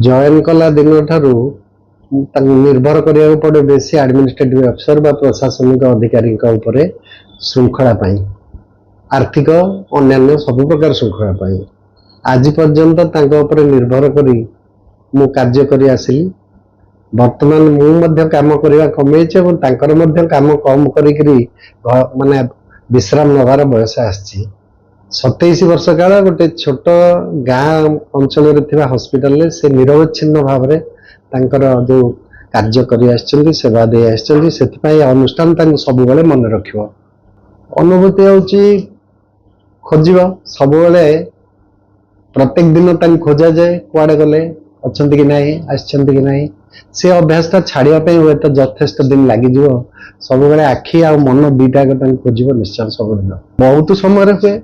Join କଲା ଦିନଠାରୁ ତାଙ୍କୁ ନିର୍ଭର କରିବାକୁ ପଡ଼େ ବେଶୀ ଆଡମିନିଷ୍ଟ୍ରେଟିଭ ଅଫିସର ବା ପ୍ରଶାସନିକ ଅଧିକାରୀଙ୍କ ଉପରେ ଶୃଙ୍ଖଳା ପାଇଁ, ଆର୍ଥିକ, ଅନ୍ୟାନ୍ୟ ସବୁ ପ୍ରକାର ଶୃଙ୍ଖଳା ପାଇଁ। ଆଜି ପର୍ଯ୍ୟନ୍ତ ତାଙ୍କ ଉପରେ ନିର୍ଭର କରି ମୁଁ କାର୍ଯ୍ୟ କରି ଆସିଲି। ବର୍ତ୍ତମାନ ମୁଁ ମଧ୍ୟ କାମ କରିବା କମେଇଛି ଏବଂ ତାଙ୍କର ମଧ୍ୟ କାମ କମ କରିକିରି ମାନେ ବିଶ୍ରାମ ନେବାର ବୟସ ଆସିଛି। 27 ବର୍ଷ କାଳ ଗୋଟେ ଛୋଟ ଗାଁ ଅଞ୍ଚଳରେ ଥିବା ହସ୍ପିଟାଲରେ ସେ ନିରବଚ୍ଛିନ୍ନ ଭାବରେ ତାଙ୍କର ଯୋଉ କାର୍ଯ୍ୟ କରି ଆସିଛନ୍ତି, ସେବା ଦେଇ ଆସିଛନ୍ତି, ସେଥିପାଇଁ ଏ ଅନୁଷ୍ଠାନ ତାଙ୍କୁ ସବୁବେଳେ ମନେ ରଖିବ। ଅନୁଭୂତି ହେଉଛି ଖୋଜିବ ସବୁବେଳେ। ପ୍ରତ୍ୟେକ ଦିନ ତାଙ୍କୁ ଖୋଜାଯାଏ, କୁଆଡ଼େ ଗଲେ, ଅଛନ୍ତି କି ନାହିଁ, ଆସିଛନ୍ତି କି ନାହିଁ। ସେ ଅଭ୍ୟାସଟା ଛାଡ଼ିବା ପାଇଁ ହୁଏତ ଯଥେଷ୍ଟ ଦିନ ଲାଗିଯିବ। ସବୁବେଳେ ଆଖି ଆଉ ମନ ଦିଟା ଯାକ ତାଙ୍କୁ ଖୋଜିବ ନିଶ୍ଚୟ ସବୁଦିନ। ବହୁତ ସମୟରେ ହୁଏ,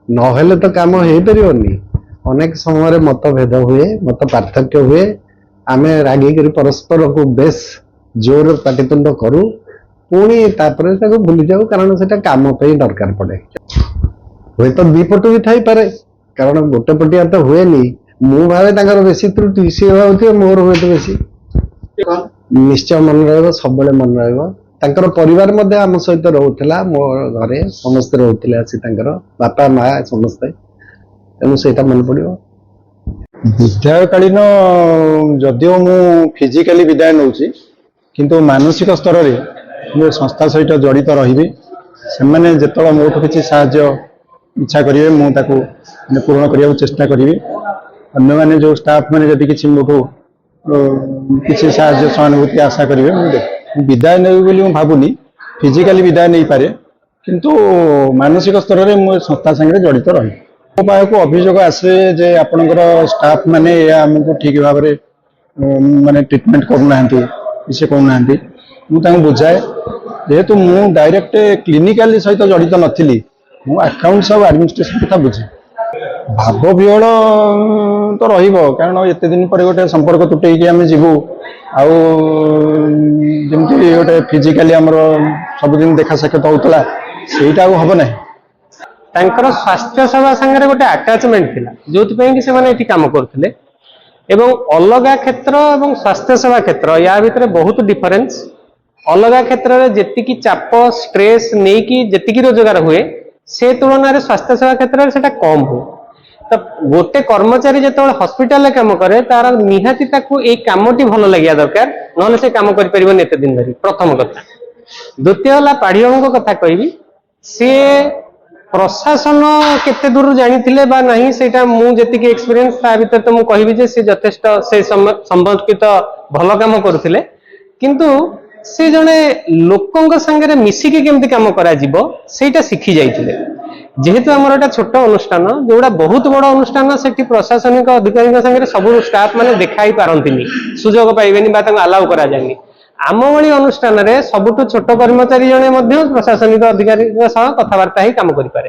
ନହେଲେ ତ କାମ ହେଇପାରିବନି। ଅନେକ ସମୟରେ ମତଭେଦ ହୁଏ, ମତ ପାର୍ଥକ୍ୟ ହୁଏ। ଆମେ ରାଗିକରି ପରସ୍ପରକୁ ବେଶ ଜୋର ପାଟିତୁଣ୍ଡ କରୁ, ପୁଣି ତାପରେ ତାକୁ ଭୁଲି ଯାଉ, କାରଣ ସେଟା କାମ ପାଇଁ ଦରକାର ପଡେ। ହୁଏତ ଦି ପଟୁ ବି ଥାଇପାରେ, କାରଣ ଗୋଟେ ପଟିଆ ତ ହୁଏନି। ମୁଁ ଭାବେ ତାଙ୍କର ବେଶୀ ତ୍ରୁଟି, ସିଏ ଭାବୁଥିବେ ମୋର ହୁଏତ ବେଶୀ। ନିଶ୍ଚୟ ମନେ ରହିବ, ସବୁବେଳେ ମନେ ରହିବ। ତାଙ୍କର ପରିବାର ମଧ୍ୟ ଆମ ସହିତ ରହୁଥିଲା। ମୋ ଘରେ ସମସ୍ତେ ରହୁଥିଲେ ଆସି, ତାଙ୍କର ବାପା ମା ସମସ୍ତେ। ତେଣୁ ସେଇଟା ମନେ ପଡିବ। ବିଦାୟକାଳୀନ, ଯଦିଓ ମୁଁ ଫିଜିକାଲି ବିଦାୟ ନେଉଛି, କିନ୍ତୁ ମାନସିକ ସ୍ତରରେ ମୁଁ ଏ ସଂସ୍ଥା ସହିତ ଜଡ଼ିତ ରହିବି। ସେମାନେ ଯେତେବେଳେ ମୋଠୁ କିଛି ସାହାଯ୍ୟ ଇଚ୍ଛା କରିବେ, ମୁଁ ତାକୁ ମାନେ ପୂରଣ କରିବାକୁ ଚେଷ୍ଟା କରିବି। ଅନ୍ୟମାନେ ଯେଉଁ ଷ୍ଟାଫ୍ ମାନେ ଯଦି କିଛି ମୋଠୁ କିଛି ସାହାଯ୍ୟ ସହାନୁଭୂତି ଆଶା କରିବେ, ମୁଁ ଦେବି। ମୁଁ ବିଦାୟ ନେବି ବୋଲି ମୁଁ ଭାବୁନି। ଫିଜିକାଲି ବିଦାୟ ନେଇପାରେ, କିନ୍ତୁ ମାନସିକ ସ୍ତରରେ ମୁଁ ଏ ସଂସ୍ଥା ସାଙ୍ଗରେ ଜଡ଼ିତ ରହିବି। ମୋ ପାଖକୁ ଅଭିଯୋଗ ଆସେ ଯେ ଆପଣଙ୍କର ଷ୍ଟାଫ୍ ମାନେ ଏହା ଆମକୁ ଠିକ ଭାବରେ ମାନେ ଟ୍ରିଟମେଣ୍ଟ କରୁନାହାନ୍ତି, କିଛି କରୁନାହାନ୍ତି। ମୁଁ ତାଙ୍କୁ ବୁଝାଏ, ଯେହେତୁ ମୁଁ ଡାଇରେକ୍ଟ କ୍ଲିନିକାଲି ସହିତ ଜଡ଼ିତ ନଥିଲି, ମୁଁ ଆକାଉଣ୍ଟସ୍ ଆଉ ଆଡମିନିଷ୍ଟ୍ରେସନ କଥା ବୁଝେ। ଭାବ ବିହ୍ୱଳ ତ ରହିବ, କାରଣ ଏତେ ଦିନ ପରେ ଗୋଟେ ସମ୍ପର୍କ ତୁଟେଇକି ଆମେ ଯିବୁ ଆଉ ଯେମିତି ଗୋଟେ ଫିଜିକାଲି ଆମର ସବୁଦିନ ଦେଖା ସାକ୍ଷାତ ହଉଥିଲା, ସେଇଟା ଆଉ ହବ ନାହିଁ। ତାଙ୍କର ସ୍ୱାସ୍ଥ୍ୟ ସେବା ସାଙ୍ଗରେ ଗୋଟେ ଆଟାଚମେଣ୍ଟ ଥିଲା, ଯୋଉଥିପାଇଁ କି ସେମାନେ ଏଠି କାମ କରୁଥିଲେ। ଏବଂ ଅଲଗା କ୍ଷେତ୍ର ଏବଂ ସ୍ୱାସ୍ଥ୍ୟ ସେବା କ୍ଷେତ୍ର, ୟା ଭିତରେ ବହୁତ ଡିଫରେନ୍ସ। ଅଲଗା କ୍ଷେତ୍ରରେ ଯେତିକି ଚାପ, ଷ୍ଟ୍ରେସ୍ ନେଇକି ଯେତିକି ରୋଜଗାର ହୁଏ, ସେ ତୁଳନାରେ ସ୍ୱାସ୍ଥ୍ୟ ସେବା କ୍ଷେତ୍ରରେ ସେଟା କମ ହୁଏ। ତ ଗୋଟେ କର୍ମଚାରୀ ଯେତେବେଳେ ହସ୍ପିଟାଲରେ କାମ କରେ, ତାର ନିହାତି ତାକୁ ଏଇ କାମଟି ଭଲ ଲାଗିବା ଦରକାର, ନହେଲେ ସେ କାମ କରିପାରିବନି ଏତେ ଦିନ ଧରି, ପ୍ରଥମ କଥା। ଦ୍ୱିତୀୟ ହେଲା, ପାଢୀ ବାବୁଙ୍କ କଥା କହିବି, ସିଏ ପ୍ରଶାସନ କେତେ ଦୂର ଜାଣିଥିଲେ ବା ନାହିଁ, ସେଇଟା ମୁଁ ଯେତିକି ଏକ୍ସପିରିଏନ୍ସ ତା ଭିତରେ ତ ମୁଁ କହିବି ଯେ ସେ ଯଥେଷ୍ଟ ସେ ସମ୍ପର୍କିତ ଭଲ କାମ କରୁଥିଲେ। କିନ୍ତୁ ସେ ଜଣେ ଲୋକଙ୍କ ସାଙ୍ଗରେ ମିଶିକି କେମିତି କାମ କରାଯିବ, ସେଇଟା ଶିଖି ଯାଇଥିଲେ। ଯେହେତୁ ଆମର ଏଟା ଛୋଟ ଅନୁଷ୍ଠାନ, ଯୋଉଟା ବହୁତ ବଡ ଅନୁଷ୍ଠାନ, ସେଠି ପ୍ରଶାସନିକ ଅଧିକାରୀଙ୍କ ସାଙ୍ଗରେ ସବୁ ଷ୍ଟାଫ ମାନେ ଦେଖା ହେଇ ପାରନ୍ତିନି, ସୁଯୋଗ ପାଇବେନି ବା ତାଙ୍କୁ ଆଲାଉ କରାଯାଏନି। ଆମ ଭଳି ଅନୁଷ୍ଠାନରେ ସବୁଠୁ ଛୋଟ କର୍ମଚାରୀ ଜଣେ ମଧ୍ୟ ପ୍ରଶାସନିକ ଅଧିକାରୀଙ୍କ ସହ କଥାବାର୍ତ୍ତା ହେଇ କାମ କରିପାରେ।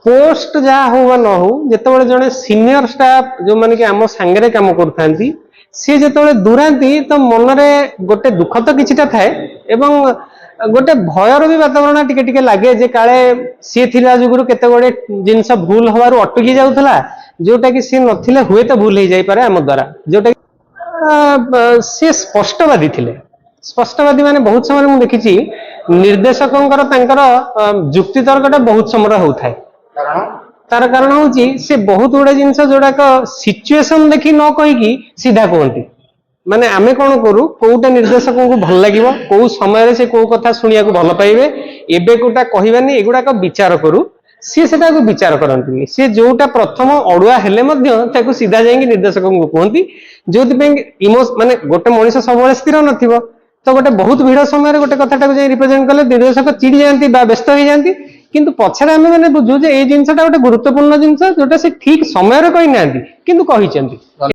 ପୋଷ୍ଟ ଯାହା ହଉ ବା ନ ହଉ, ଯେତେବେଳେ ଜଣେ ସିନିୟର ଷ୍ଟାଫ, ଯୋଉମାନେ କି ଆମ ସାଙ୍ଗରେ କାମ କରୁଥାନ୍ତି, ସିଏ ଯେତେବେଳେ ଦୂରାନ୍ତି, ତ ମନରେ ଗୋଟେ ଦୁଃଖ ତ କିଛିଟା ଥାଏ ଏବଂ ଗୋଟେ ଭୟର ବି ବାତାବରଣ ଟିକେ ଟିକେ ଲାଗେ ଯେ କାଳେ ସିଏ ଥିଲା ଯୋଗୁରୁ କେତେ ଗୁଡେ ଜିନିଷ ଭୁଲ ହବାରୁ ଅଟକି ଯାଉଥିଲା, ଯୋଉଟା କି ସିଏ ନଥିଲେ ହୁଏତ ଭୁଲ ହେଇଯାଇପାରେ ଆମ ଦ୍ଵାରା। ଯୋଉଟା କି ସିଏ ସ୍ପଷ୍ଟବାଦୀ ଥିଲେ। ସ୍ପଷ୍ଟବାଦୀ ମାନେ ବହୁତ ସମୟରେ ମୁଁ ଦେଖିଛି, ନିର୍ଦ୍ଦେଶକଙ୍କର ତାଙ୍କର ଯୁକ୍ତି ତର୍କଟା ବହୁତ ସମୟ ହଉଥାଏ। ତାର କାରଣ ହଉଛି, ସେ ବହୁତ ଗୁଡେ ଜିନିଷ ଯୋଉଟାକ ସିଚୁଏସନ ଦେଖି ନ କହିକି ସିଧା କୁହନ୍ତି। ମାନେ ଆମେ କଣ କରୁ, କୋଉଟା ନିର୍ଦ୍ଦେଶକଙ୍କୁ ଭଲ ଲାଗିବ, କୋଉ ସମୟରେ ସେ କୋଉ କଥା ଶୁଣିବାକୁ ଭଲ ପାଇବେ, ଏବେ କୋଉଟା କହିବାନି, ଏଗୁଡାକ ବିଚାର କରୁ। ସିଏ ସେଟାକୁ ବିଚାର କରନ୍ତିନି। ସିଏ ଯୋଉଟା ପ୍ରଥମ ଅଡୁଆ ହେଲେ ମଧ୍ୟ ତାକୁ ସିଧା ଯାଇକି ନିର୍ଦ୍ଦେଶକଙ୍କୁ କୁହନ୍ତି, ଯୋଉଥିପାଇଁ ମାନେ ଗୋଟେ ମଣିଷ ସବୁବେଳେ ସ୍ଥିର ନଥିବ। ତ ଗୋଟେ ବହୁତ ଭିଡ ସମୟରେ ଗୋଟେ କଥାଟାକୁ ଯାଇ ରିପ୍ରେଜେଣ୍ଟ କଲେ ନିର୍ଦ୍ଦେଶକ ଚିଡି ଯାଆନ୍ତି ବା ବ୍ୟସ୍ତ ହେଇଯାନ୍ତି। କିନ୍ତୁ ପଛରେ ଆମେ ମାନେ ବୁଝୁ ଯେ ଏଇ ଜିନିଷଟା ଗୋଟେ ଗୁରୁତ୍ୱପୂର୍ଣ୍ଣ ଜିନିଷ, ଯୋଉଟା ସେ ଠିକ ସମୟରେ କହିନାହାନ୍ତି କିନ୍ତୁ କହିଛନ୍ତି।